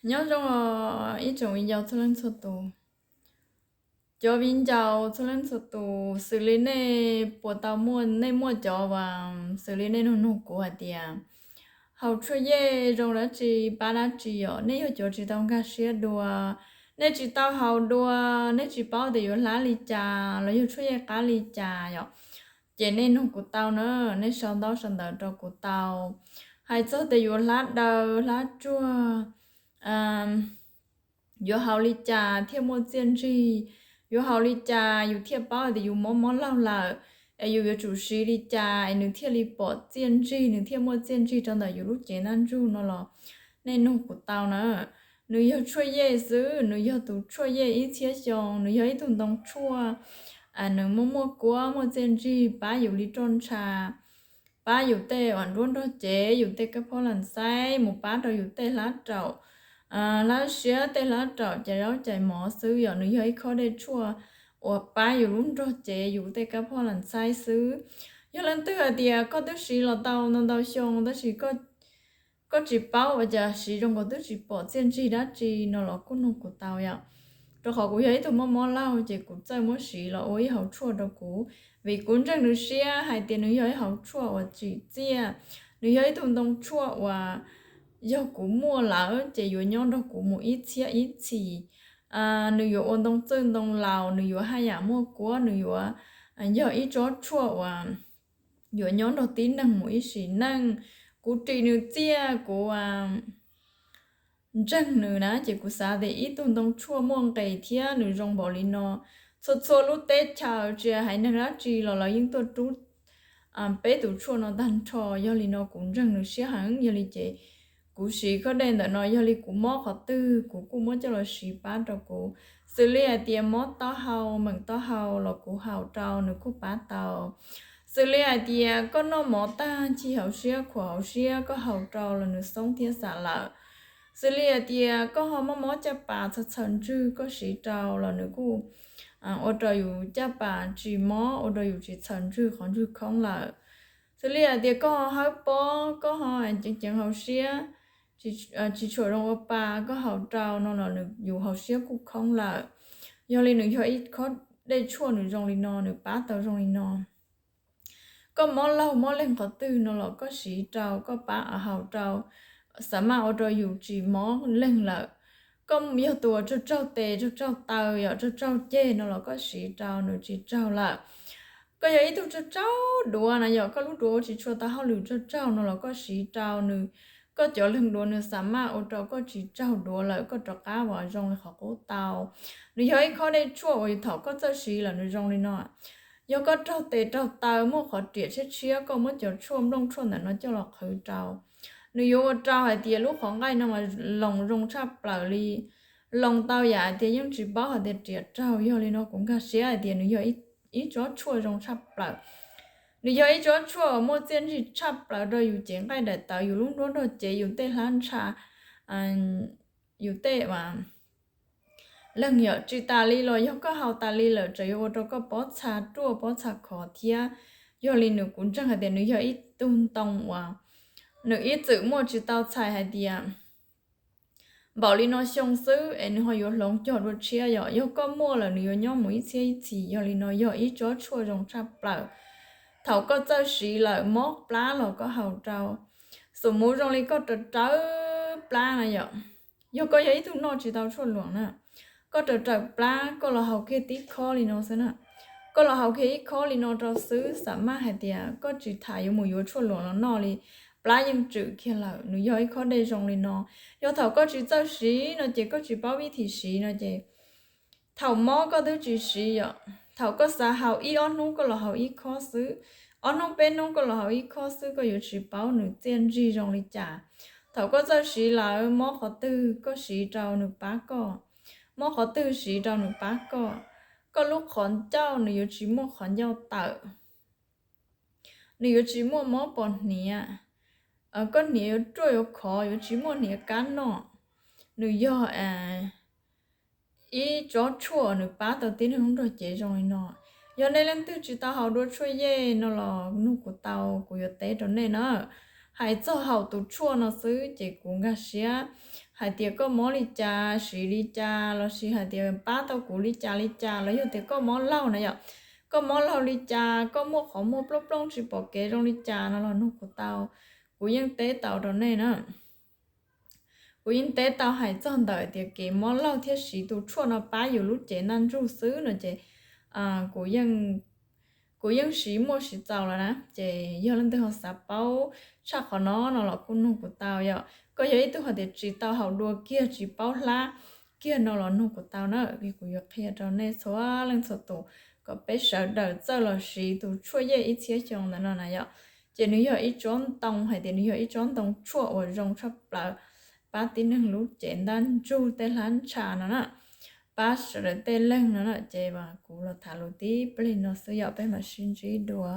Nyob zoo os ib tsoom viv ncaus txhua leej txhua tus. Cov viv ncaus txhua leej txhua tus, xws li nej puas tau muaj, nej muaj cov uas xws li nej nug nug kuv hais tias haus tshuaj yej zoo dab tsi, pab dab tsi yom, nej yog cov tsis tau nkag siab dua, nej tsis tau haus dua, nej tsis paub tias yuav hlab li cas los yog tshuaj yej qab li cas yom, ces nej nug kuv tau na, nej sau ntaub sau ntawv rau kuv tau. Hais txog tias yuav hlab daws hlab tsuag, yuav haus li cas thiaj muaj txiaj ntsig, yuav haus li cas yus thiaj paub tias yus mob mob laug lawm, es yus yuav tsum siv li cas es nws thiaj li pom txiaj ntsig, nws thiaj muaj txiaj ntsig rau ntawm yus lub cev ntaj ntsug no los nej nug kuv tau na. Nws yog tshuaj yej xwb, nws yog tus tshuaj yej ib txhiab xyoo, nws yog ib tug ntoo tshuaj, nws muaj muaj kuab muaj txiaj ntsig pab yus li roj ntsha, pab yus tej uas nruab nrog cev, yus tej kab phob las xaib, mus pab rau yus tej hlab raum, hlab siab, tej hlab raum cais zaub cais mov xwb yom. Nws yog ib khob dej tshuaj uas pab yus lub nrog cev, yus tej kab phob las xaib xwb. Yog leej twg hais tias koj twb siv los tau ntau ntau xyoo tab sis koj tsis paub ua cas siv zoo nkaus twb tsis pom txiaj ntsig dab tsi no los kuj nug kuv tau yom. Rau qhov kuv yog ib tug mob mob laug ces kuv txawj muab siv los ua ib hauv tshuaj rau kuv, vim kuv ntseeg nws siab hais tias nws yog ib hauv tshuaj uas tsim txiaj, nws yog ib tug ntoo tshuaj uas yog kuv muaj lawm ces yuav nyob nrog kuv mus ib txhiab ib txhis. Nws yuav ua ntoo txwj ntoo laus, nws yuav haj yam muaj kuab, nws yuav yog ib tsob tshuaj uas yuav nyob nrog tib neeg mus ib sim neej. Kuv ris nws txiaj, kuv ntseeg nws na ces kuv xav tias ib tug ntoo tshuaj muaj nqis thiab nws zoo npaum li no, txhua txhua lub teb chaws tsis hais neeg dab tsi los lawv yeej tuaj rub peb tus tshuaj no tag nrho. Yog li no kuv ntseeg nws siab heev, yog li ces kuv siv khob dej ntawm no, yog li kuv mob qhov twg kuv kuj muab coj los siv pab rau kuv. Xws li hais tias mob taub hau, meem taub hau los kuv haus rau nws kuj pab tau. Xws li hais tias koj noj mov tag ncig hauv siab, khuam hauv siab, koj haus rau los nws xoob thiab xam lawm. Xws li hais tias koj ho mob mob caj pas txhaws txhaws ntswg, koj siv rau los nws kuj ua rau yus caj pas tsis mob, ua rau yus tsis txhaws ntswg qhov ntswg khoob lawm. Xws li hais tias koj ho hawb pob, koj ho ceev ceev hauv siab, tsis tshua zoo ua pa, koj haus rau no los yus hauv siab kuj khoob lawm. Yog li nws yog ib khob dej tshuaj nws zoo li no, nws pab tau zoo li no. Koj mob laug mob leeg qhov twg no los koj siv rau, koj pab haus rau, xam maj ua rau yus tsis mob leeg lawm. Koj yog tus uas raug raug tes, raug raug taw, yog raug raug ceg no los koj siv rau nws tsis raug lawm. Koj yog ib tug raug raug duav na, yog koj lub duav ua tsis tshua tau hauj lwm, raug raug no los koj siv rau nws, koj cov leeg duav nws xam maj ua rau koj tsis raug duav lawm, koj rov qab uas zoo li qhov qub tau. Nws yog ib khob dej tshuaj uas thaum koj txawj siv lawm nws zoo li no. Yog koj raug tes raug taw muaj qhov riam tshiab tshiab, koj muab cov tshuaj nplooj tshuaj ntawm no coj los qhwv rau, nws yuav ua rau hais tias lub qhov nqaij no mas loos zoo tshaj plaws li, loos tau yam hais tias yeej tsis paub hais tias riam raug. Yog li no kuv nkag siab hais tias nws yog ib tsob tshuaj zoo tshaj plaws. Nws yog ib tsob tshuaj uas muaj txiaj ntsig tshaj plaws rau yus cev nqaij daim tawv, yus lub nruab nrog cev, yus tej hlab ntsha, yus tej leeg yom. Tsis tas li los yog koj haus tas li lawm tseem yuav ua rau koj pob txha ruaj pob txha khov thiab. Yog li nws kuv ntseeg hais tias nws yog ib tug ntoo uas nws ib txwm muaj tsis tau txhais hais tias npaum li no xyoo xwb es nws ho yuav hloov cog dua tshiab yom. Yog koj muaj lawm nws yuav nyob mus ib txhiab ib txhis. Yog li no yog ib tsob tshuaj zoo tshaj plaws. Thaum koj txawj siv lawm mob plab los koj haus rau. Xum muv zoo li koj raws rawv plab na yom. Yog koj yog ib tug noj tsis tau tshuaj luam na, koj raws rawv plab koj los haus kiag tib khob li no xwb na. Koj los haus kiag ib khob li no rau xwb, xam maj hais tias koj tsis tham yuav mus yuav tshuaj luam los noj li, plab yeej tswm kiag lawm. Nws yog ib khob dej zoo li no. Yog thaum koj tsis txawj siv no ces koj tsis paub vib thim siv no ces thaum mob koj twb tsis siv yom. Thaum koj xav haus ib ob hnub koj los haus ib khob xwb, ob hnub peb hnub koj los haus ib khob xwb, koj yuav tsis paub nws txiaj ntsig zoo li cas. Thaum koj txawj siv lawm mob qhov twg koj siv rau nws pab koj, mob qhov twg siv rau nws pab koj. Koj lub qhov ncauj nws yuav tsis muaj qhov ncauj tawm, nws yuav tsis muaj mob pos hniav, koj hniav yuav ruaj yuav khov, yuav tsis muaj hniav kab noj. Nws yog ib tsob tshuaj nws pab tau tib neeg lub nrog cev zoo li no. Yog nej leej twg tsis tau haus dua tshuaj yej no los nug kuv tau, kuv yuav teb rau nej na. Hais txog haus tus tshuaj no xwb ces kuv nkag siab hais tias koj mob li cas, siv li cas, los sis hais tias pab tau kuv li cas li cas, los yog tias koj mob laug na yom, koj mob laug li cas, koj muaj qhov muag plooj plooj tsis pom kev zoo li cas no los nug kuv tau, kuv yeej teb tau rau nej na. Kuv yeej teb tau hais txog ntawm tias kev mob laug thiab siv tus tshuaj no pab yus lub cev ntaj ntsug xwb no ces kuv yeej siv muaj siv txaus lawm na. Ces yog leej twg ho xav paub tshaj qhov no no los kuj nug kuv tau yom. Koj yog ib tug hais tias tsis tau haus dua kiag, tsis paub hlab kiag no los nug kuv tau na, kuv yuav qhia rau nej txhua leej txhua tus kom peb sawv daws txawj los siv tus tshuaj yej ib txhiab xyoo ntawm no na yom. Ces nws yog ib tsob ntoo, hais tias nws yog ib tsob ntoo tshuaj uas zoo tshaj plaws pab tib neeg lub cev ntaj ntsug, tej hlab ntsha no na, pab sawv daws tej leeg no na. Ces kuv los tham lus tib pliag no xwb yom, peb mam sib ntsib dua.